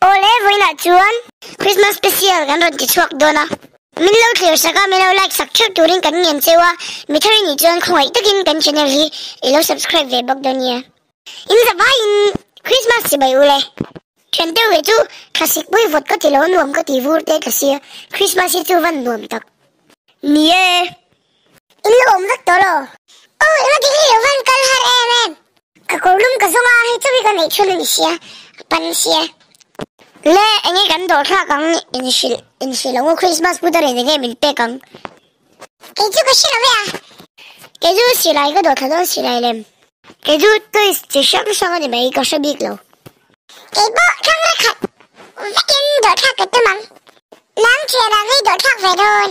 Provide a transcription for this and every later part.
Awle vawiinah chuan Christmas special kan rawn ti chhuak dawn a, min lo thlir sak a, min lo like sak theuh turin kan ngen cheu a, mi thar i nih chuan khawngaih takin kan channel hi i lo subscribe ve bawk dawn nia. In zavaiin Christmas chibai ule. Thian deuh ve chu thlasik pui vawt ka ti lo nuam ka ti vur te ka sia, Christmas hi chu van nuam tak. Ni e. In lo awm vek tawh lo. Aw eng a ti hi lo van kal har em em. Ka kawr lum ka zawng a, hei chu hi ka neih chhun a ni sia, a pan sia. Le enge kan dawr thlak ang in hrilh in hrilh ang u Christmas put a ren enge min pek ang. Kei chu ka hre lo ve a. Kei chu silai ka dawr thla dawn silai lem. Kei chu toys chi hrang hrang a ni mai ka hre bik lo. Kei pawh thlang la khat vekin dawr thlak ka tum ang. Nang thian ang hei dawr thlak ve dawn.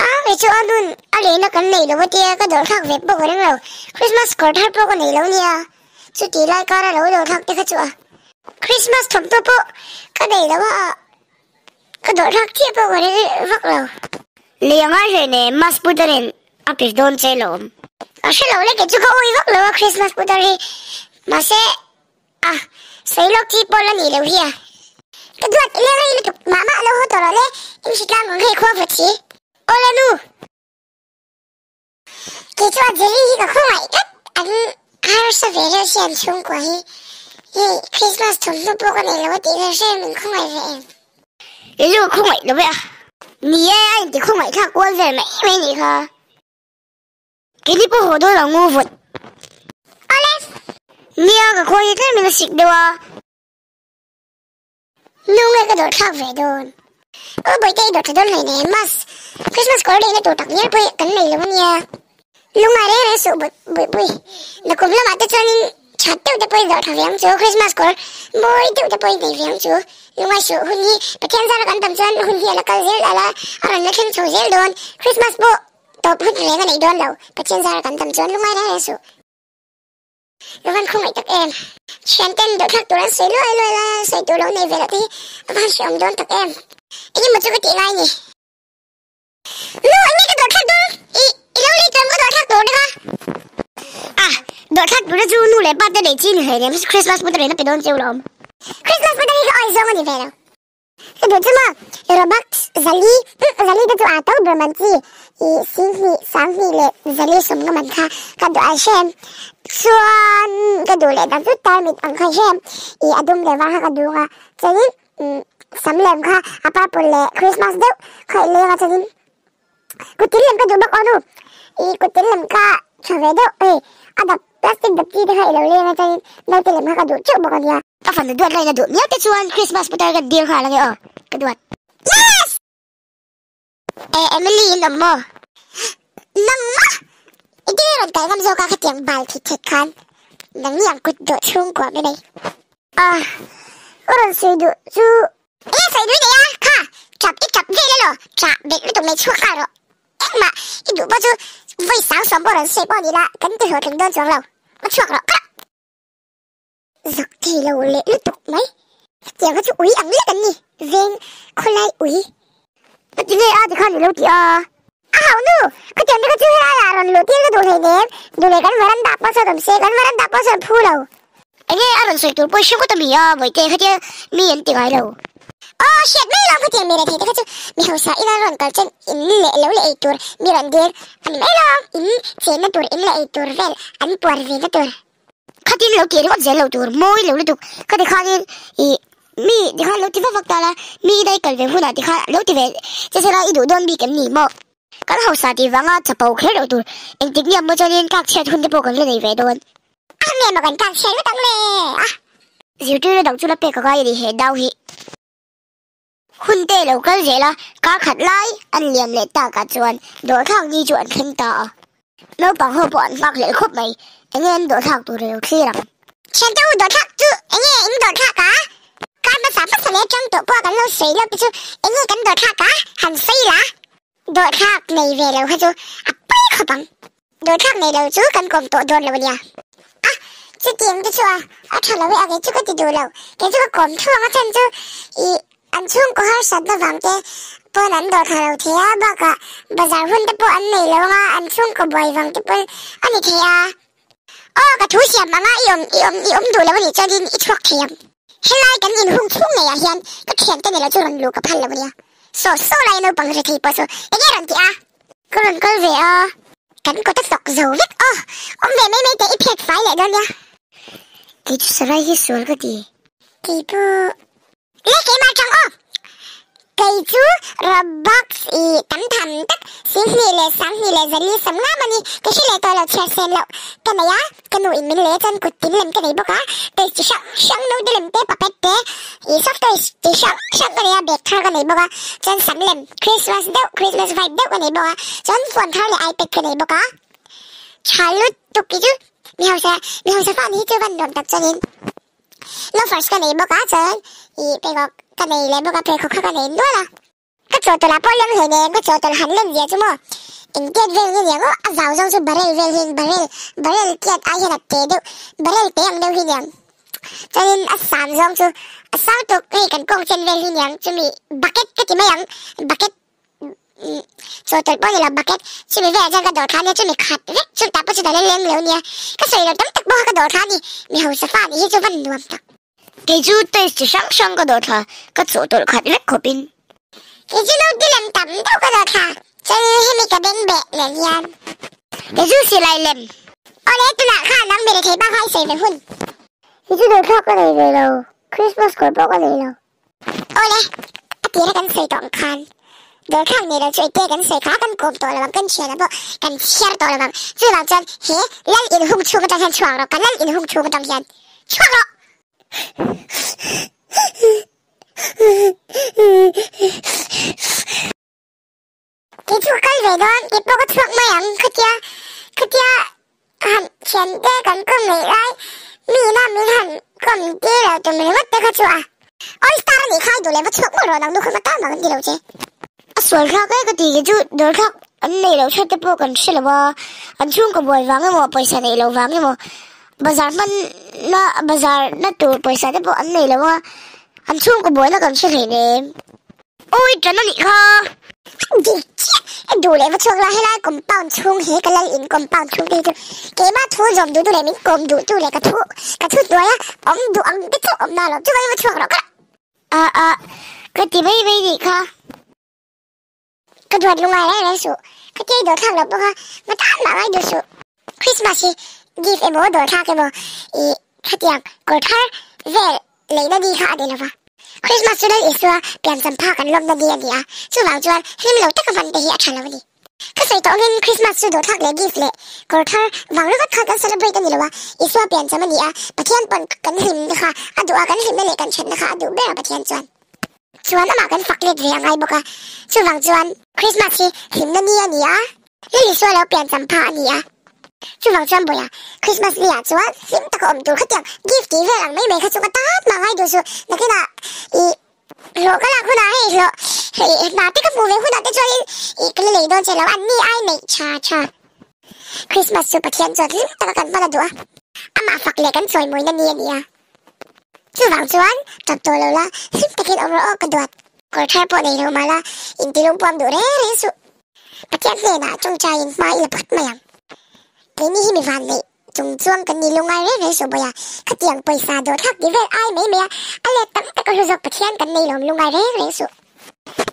A kei chu a nun a leina kan nei lo atia ka dawr thlak ve pawh ka ring lo. Christmas kawr thar pawh ka nei lo nia. Chuti lai kara lo dawr thlak te kha chu a. Christmas thawmhnaw pawh ka nei lo a, ka dawr thlak chiah pawh ka ring vak lo. Lei anga hreh nen mask putar in a pe dawn che lawm. Ka hre lo le kei chu ka awi vak lo a Christmas putar hi. Mahse. A, sawi lawk chi pawh la nih loh hi a. Ka duat i leng rei lutuk mah mah lo haw tawh rawh le, in hri tlang ang hei khua vawt si. Aw la nu! Kei chu a Jerry hi ka khawngaih tlat, an harsa ve reuh si an chhungkua hi. Hei Christmas thawmhnaw pawh ka nei lo a tih vel hre min khawngaih ve em? I lu ka khawngaih lo ve a. Ni e, a inti khawngaih thlak kual vel mai mai nih kha. Keini pawh haw dawn ang u vawt. Awle! Nia ka khawi hi tlemin a sik deuh a. Nu nge ka dawr thlak ve dawn. Aw bawihte i dawr tha dawn hleinem mas Christmas kawr leina tur tak ngial pawh kan nei lo ania. Lungngai reng reng suh bawihpui. Nakum lamah te chuanin that deuh te pawh i dawr tha ve ang chu Christmas kawr mawi deuh te pawh i nei ve ang chu. Lungngai suh hun hi Pathian zara kan tam chuan hun hi a la kal zel ala a rawn la thleng chho zel dawn Christmas pawh Tawp hun reng a neih dawn lo, Pathian zara kan dam chuan lungngai reng reng suh. Lo van khawngaih tak em. Thian ten dawhthlak tur an sawi luai luai lai a, sawi tur lo nei ve loh te hi a van hreawm dawn tak em. Engemaw chu ka tih ngai ni. Nu, enge ka dawhthlak dawn? I, i lo lei tlawm ka dawhthlak tur te kha. Ah, dawhthlak tur te chu nu leh pa te lei chi ni hlei nem, Christmas put a reng a pe dawn cheu lawm. Christmas put a hi ka awi zawng a ni ve lo. Ka duh chu maw Robux zali zali te chu a to ber man chi i singhnih sanghnih leh zali sawm nga man kha ka duh ai hrem chuan ka duh leh dan chu tarmit ang kha hrem i a dum leh var kha ka duh ang a chuanin sam lem kha a purple leh Christmas deuh kha i leng a chuanin Kutin lem ka duh bawk aw nu. I kutin lem kha tha ve deuh hei a dap plastic dap chi te kha i lo leng a chuanin naute lem kha ka duh teuh bawk a nia. Ka fanu duat lain a duh miau te chuan Christmas putar ka dil nghal ange aw ka duat. Yes! Eh Emily in awm maw? Nangmah! I dil rawn kai ngam zawk a khatiang bal thit thet khan nangni ang kut dawh chhungkua mai nei. Ah ka rawn sawi duh chu Enge sawi dui nei a, kha tap i tap vel elaw, tah belh lutuk mai chhuak nghal rawh. Engmah i duh pawh chu vawi sang sawm pawh rawn sawi pawh ni la, kan ti hlawhtling dawn chuang lo. Va chhuak rawh kha. Zak thei lo leh lutuk mai. Hetiang kha chu ui ang lek an ni, veng khawlai ui. Ka ti nge a tikhan i lo ti a. A hau nu, khatiang te kha chu helai ah rawn luh tir ka duh hleinem, duh leh kan varanda pawh sawn awm se, kan varanda pawh sawn phu lo. Enge a rawn sawi tur pawh i hre ngawt a mi a, Bawihte khatia mi an ti ngai lo. Aw hriat mai lo khatiang mi rethei te kha chu mi hausa ina rawn kal chuan in leh lo leh ei tur mi rawn dil a ni mai lo, in chenna tur in leh ei tur vel an puar ve na tur. Khatin lo tih ringawt zel lo tur, mawi lo lutuk, khati khanin i mi tikhan lo ti vak vak ta la, mi i dai kal ve hunah tikhan lo ti ve che sela i duh dawn bik em ni maw? Kan hausa tih vanga chapo kher loh tur, engtik nge maw chuanin tlak chhiat hun te pawh kan la nei ve dawn. A nge maw kan tlak chhiat ngawt ang le a? Zirtirna dang chu la pek a ngai a ni he dau hi. Hun te lo kal zel a, kar khat lai an liam leh takah chuan dawhthlak ni chu an thleng ta a. Naupang ho pawh an nghak hlel khawp mai, enge an dawhthlak tur i lo thlir ang. Thiante u dawhthlak chu enge in dawhthlak a? Kar hmasa hmasa leh atang tawh pawh kan lo sawi lawk te chu enge kan dawhthlak a? Han sawi la. Dawhthlak nei ve lo kha chu a pawi khawp ang. Dawhthlak nei lo chu kan kawm tawh dawn lo a nia. A, chutiang te chu a, a tha lo e a, kei chu ka ti duh lo. Kei chu ka kawm tho ang a chhan chu i an chhungkaw harsatna vang te pawn an dawhthla lo thei a, bakah bazar hun te pawh an nei lo ang a, an chhungkaw buai vang te pawn a ni thei a. Aw, ka thu siam ang a, i awm, i awm, i awm duh lo a nih chuanin i chhuak thei ang. Helai kan inhung chhung ngeiah hian ka thiante nilo chu rawn luh ka phal lo ania. Saw saw lai naupang hre thei pawh chu enge rawn ti a? Ka rawn kal ve a, kan kawt a hnawk zo vek aw, awm ve mai mai teh i phiat fai leh dawn nia. Kei chu sarai hi sual ka ti. Kei pawh Le keimah atang aw. Kei chu Robux i tam tham tak singhnih leh sanghnih leh zali sam ngam a ni. Ka hre leh tawh lo chhiar sen loh ka nei a, ka nu in min leh chuan kut tin lem ka nei bawk a, toys chi hrang hrang naute lem te puppet te i soft toys chi hrang hrang ka nei a, bag thar ka nei bawk a, chuan sam lem Christmas deuh Christmas vibe deuh ka nei bawk a, chuan phone thar leh ipad ka nei bawk a. Tha lutuk i chu mi hausa mi hausa fa ni hi chu van nuam tak chuanin. Loafers ka nei bawk a chuan ih pheikhawk ka nei leh bawk a pheikhawk kha ka nei nual a. Ka chawhtawlh ah pawh leng hlei nen ka chawhtawlh han len zia chu maw engtiat vel nge niang aw a zau zawng chu barrel vel hi barrel barrel tiat ai hian a te deuh barrel te ang deuh hi niang chuanin a san zawng chu a sang tawk hei kan kawng chen vel hi niang chumi bucket ka ti mai ang bucket Chawhtawlh pawh ni lo bucket chumi velah chuan ka dawr thla ania chumi khat vek chu tah pawh chu dal leng lo nia ka sawi lo tam tak pawh kha ka dawr thla ani mi hausa fa nih hi chu van nuam tak. Kei chu toys chi hrang hrang ka dawr thla ka chawhtawlh khat vek khawp in. Kei chu naute lem tam deuh ka dawr thla chuan hemi ka beng beh nen hian. Kei chu silai lem. Awle tunah khan nang mi rethei bak kha i sawi ve hun. Kei chu dawr thlak ka nei ve lo Christmas kawr pawh ka nei lo. Awle, a tira kan sawi tawh ang khan dawrthlak nei lo chu enge kan sawi kha kan kawm tawh lo ang, kan thian ah pawh kan chhiar tawh lo ang. Chuvang chuan he lal inhung chhung atang hian chhuak rawh, ka lal inhung chhung atang hian chhuak rawh! Kei chu ka kal ve dawn, kei pawh ka chhuak mai ang, khatia khatia han thian te kan kawm leh lai mi ina min han kawm tir lo tum ringawt te kha chu a all star a nih kha i duh leh va chhuak mawlh rawh nang nu kha hma tan vang an ti lo che. A sual thlak e ka ti kei chu dawr thlak an nei loh that te pawh kan hre lo a, an chhungkaw buai vang emaw pawisa neih loh vang emaw bazar hman na bazar na tur pawisa te pawh an nei lo a, an chhungkaw buaina kan hre hleinem. Awi ṭan a nih kha. Dik chiah, i duh leh va chhuak la, helai compound chhung he ka lal in compound chhung te hi chu keimah thu zawm duh tu leh min kawm duh tu leh ka thu ka thu hnuai a awm duh ang te chu awm na lo, chuvangin va chhuak rawh ka. A a, ka ti mai mai nih kha. Ka duat lungai reng reng suh, ka tia i dawr thlak loh pawh kha nga tan mah ngai duh suh. Christmas hi gift emaw dawr thlak emaw i khatiang kawr thar vel leihna ni kha a ni lova. Christmas chu Lal Isua piancham phak an lawmna ni a ni a, chuvang chuan hlim lo taka hman te hi a tha lo a ni. Ka sawi tawh angin Christmas chu dawr thlak leh gift leh kawr thar vang ringawt khan kan celebrate a ni lo a, Isua piancham a ni a, Pathian pawn kan hlimna kha a duh a, kan hlimna leh kan thatna kha a duh ber a Pathian chuan. Chuan amah kan fak let ve a ngai bawk a, chuvang chuan Christmas hi hlimna ni a ni a, Lal Isua lo piancham pha a ni a, chuvang chuan bawiha Christmas ni ah chuan hlim taka awm tur khatiang gift tih vel ang mai mai kha chu ka tan mah ngai duh suh, nakinah ih hlawh ka lak hunah hei hlawh ih hna te ka hmuh ve hunah te chuanin ih ka la lei dawn che lo, an ni ai neih tha tha. Christmas chu Pathian chuan hlim taka kan hman a duh a, amah fak leh kan chawimawina ni a ni a. Chuvang chuan tap tawh lo la, hlim takin awm rawh aw ka duat. Kawr thar pawh nei lo mah la, intilung puam duh reng reng suh. Pathian hnenah tawngtaiin hma i la phawt mai ang. Keini hi mi van neih chung chuang kan ni lungai reng reng suh bawiha, khatiang pawisa dawhthlak ti vel ai mai mai a, a let tam tak a hlu zawk Pathian kan nei lawm lungai reng reng suh.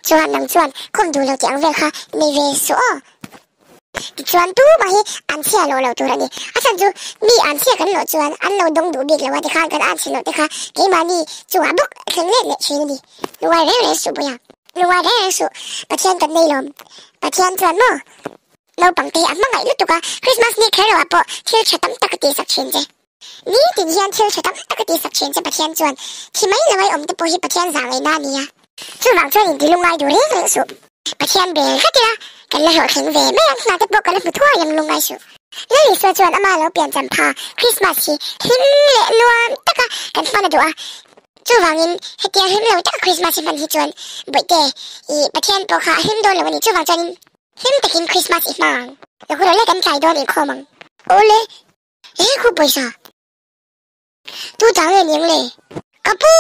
Chuan nang chuan khawm duh lo tih ang vel kha nei ve suh aw. Tichuan tumah hi an chhia lawh loh tur a ni. A chhan chu mi an chhia kan lawh chuan an lo dawng duh bik lo a tikhan kan an chhe loh te kha keimahni chungah bawk thleng let leh thin a ni. Lungai reng reng suh Bawiha. Lungai reng reng suh. Pathian kan nei lawm. Pathian chuan maw naupang te hi a hmangaih lutuk a, Christmas ni kher loah pawh thil tha tam tak a tihsak thin che. Nitin hian thil tha tam tak a tihsak thin che Pathian chuan thi mai lo ai awm te pawh hi Pathian zah ngaihna a ni a. Chuvang chuan inti lungngai duh reng reng suh. Pathian bel tlat ila kan la hlawhtling ve mai ang, hna te pawh ka la hmu thuai ang lungngai suh. Lal Isua chuan ama lo piancham pha Christmas hi hlim leh nuam taka kan hman a duh a. Chuvangin hetia hlim lo taka Christmas hi hman hi chuan Bawihte i Pathian pawh kha a hlim dawn lo a ni. Chuvang chuanin hlim takin Christmas i hmang ang. Lo hun awle kan tlai dawn inkhawm ang. Awle. He khu pawisa tu ta nge niang le? Ka pu!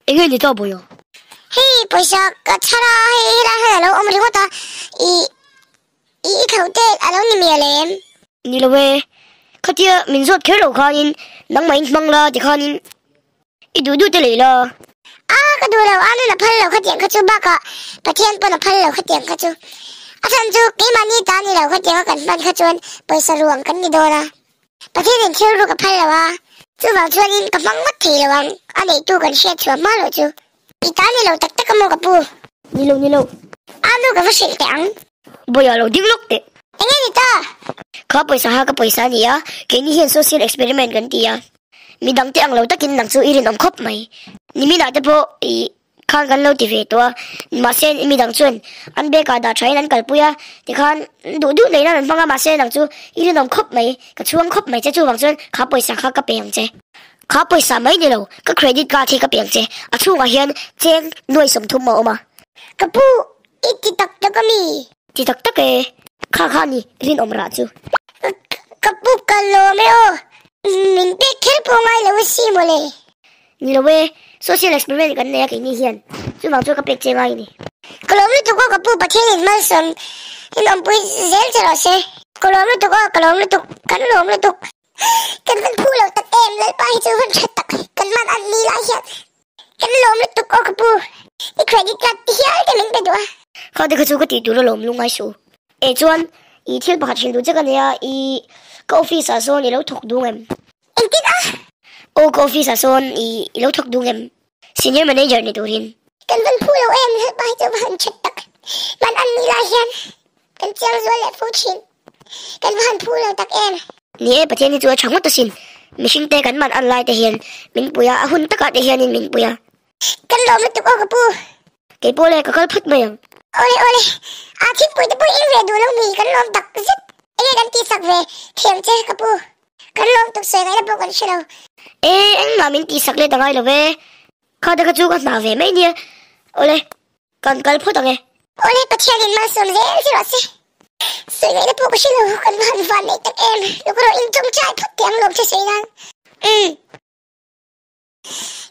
Enge ni ta bawiha? Hei pawisa ka chhar a, hei helai hian alo awm ringawt a, i i i thlauh te alo ni mial em? Ni lo e, khatia min zawt kher lo khanin nangmah in hmang la tikhanin. I duh duh te lei la. A, ka duh lo, a nun a phal lo khatiang kha chu bakah Pathian pawn a phal lo khatiang kha chu. A chhan chu keimahni ta ni lo khatianga kan hman kha chuan pawisa ruang kan ni dawn a. Pathianin thil ruk a phal lo a, chuvang chuanin ka hmang ngawt thei lo ang, a neihtu kan hriat chhuah hma loh chu. I ta ni lo tak tak a maw ka pu? Ni lo, ni lo. A nu ka va hrilh teh ang. Bawiah lo ding lawk teh. Enge ni ta? Kha pawisa ha ka pawisa a ni a, keini hian social experiment kan ti a. Midang te ang lo takin nang chu i rinawm khawp mai. Niminah te pawh i khan kan lo ti ve tawh a, mahse midang chuan an bag ah dah thain an kalpui a, tikhan duh duh nei nan an hmang a, mahse nang chu i rinawm khawp mai, ka chhuang khawp mai che chuvang chuan kha pawisa kha ka pe ang che. Kha pawisa mai ni lo, ka credit card hi ka pe ang che, a chhungah hian cheng nuai 30 a awm a. Ka pu, i ti tak tak a mi? Ti tak tak e, kha kha ni rinawm rah chu. Ka pu ka lawm e aw, min pek kher pawh ngai lo a si mawle. Ni lo e, social experiment kan nei a keini hian, chuvang chuan ka pek che ngai a ni. Ka lawm lutuk aw ka pu Pathianin malsawm in awmpui zel che rawh se. Ka lawm lutuk aw, ka lawm lutuk, kan lawm lutuk. Kan van phu lo tak em, Lalpa hi chu van tha tak, kan man an ni lai hian. Kan lawm lutuk aw ka pu, i credit card ti hial te min pe duh a. Kha te kha chu ka tih tur alawm lungngai suh. E chuan i thil pakhat hrilh duh che ka nia, i ka office ah sawn i lo thawk dung em? Engtin a? Aw ka office ah sawn i i lo thawk dung em? Senior manager ni turin. Kan van phu lo em, Lalpa hi chu va han that tak, man an ni lai hian kan chiang zual leh fo thin. Kan va han phu lo tak em. Ni e, Pathian hi chu a tha ngawt asin. Mihring te kan man an lai te hian min pui a, a hun takah te hianin min pui a. Kan lawm lutuk aw ka pu. Kei pawh le, ka kal phut mai ang. Awle awle, a thingpui te pawh eng ve duh lo mi, kan lawm tak zet. Enge kan tihsak ve thiam che ka pu. Kan lawm tuk sawi ngaihna pawh kan hre lo. E, engmah min tihsak let a ngai lo ve. Kha te kha chu ka hna ve mai nia. Awle. Kan kal phawt ang e. Awle Pathianin malsawm zel che rawh se. Sawi ngaihna pawh ka hre lo, kan va han van neih tak em. Luk rawh in tawngtai phawt teh ang lawm che sawi nan. Umm.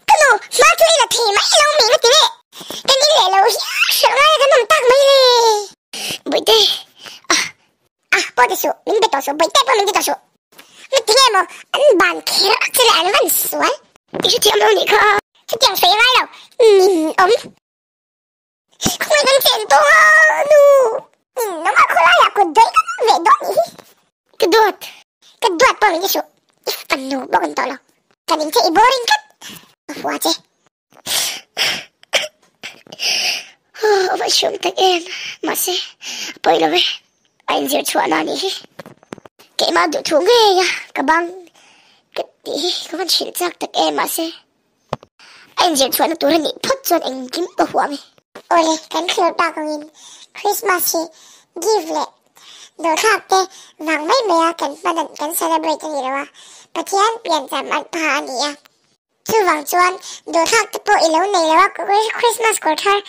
Ka nu, hma chu i la thei mai lo mi nga ti nge. Kan in leh lo hial hrelh ngai a kan awm tak mai le. Bawihte, ah. Ah, pawh ti suh, min be tawh suh, bawihte pawh min ti tawh suh. Nga ti nge maw, an ban kher a che le an van sual. I hrethiam lo nih kha. Chutiang sawi ngai lo, nin awm. Khawngaih kan chen tawng a nu. In nangmah khawlai ah kut daih ka nawm ve dawn nih hi. Ka duat. Ka duat pawh min ti suh. I fanu bawk an tawh lo. Ka ning che i boring tlat. Ka hua che. A va hriam tak em. Mahse a pawi lo e. A inzir chhuah na nih hi. Keimah duh thu ngei a ka bang ka tih hi ka van hrilh chak tak em mahse. A inzir chhuahna tur a nih phawt chuan engkim ka huam e. Awle, kan thlir tak angin Christmas hi give leh dawhthlak te vang mai mai a kan hman an kan celebrate a ni lo a, Pathian piancham an pha a ni a. Chuvang chuan dawhthlak te pawh i lo nei lo a, Christmas kawr thar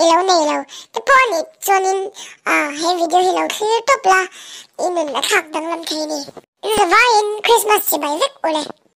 i lo nei lo te pawh a nih chuanin he video hi lo thlir tawp la, i nun a thlak danglam thei a ni. Zavaiin Christmas chibai vek ule.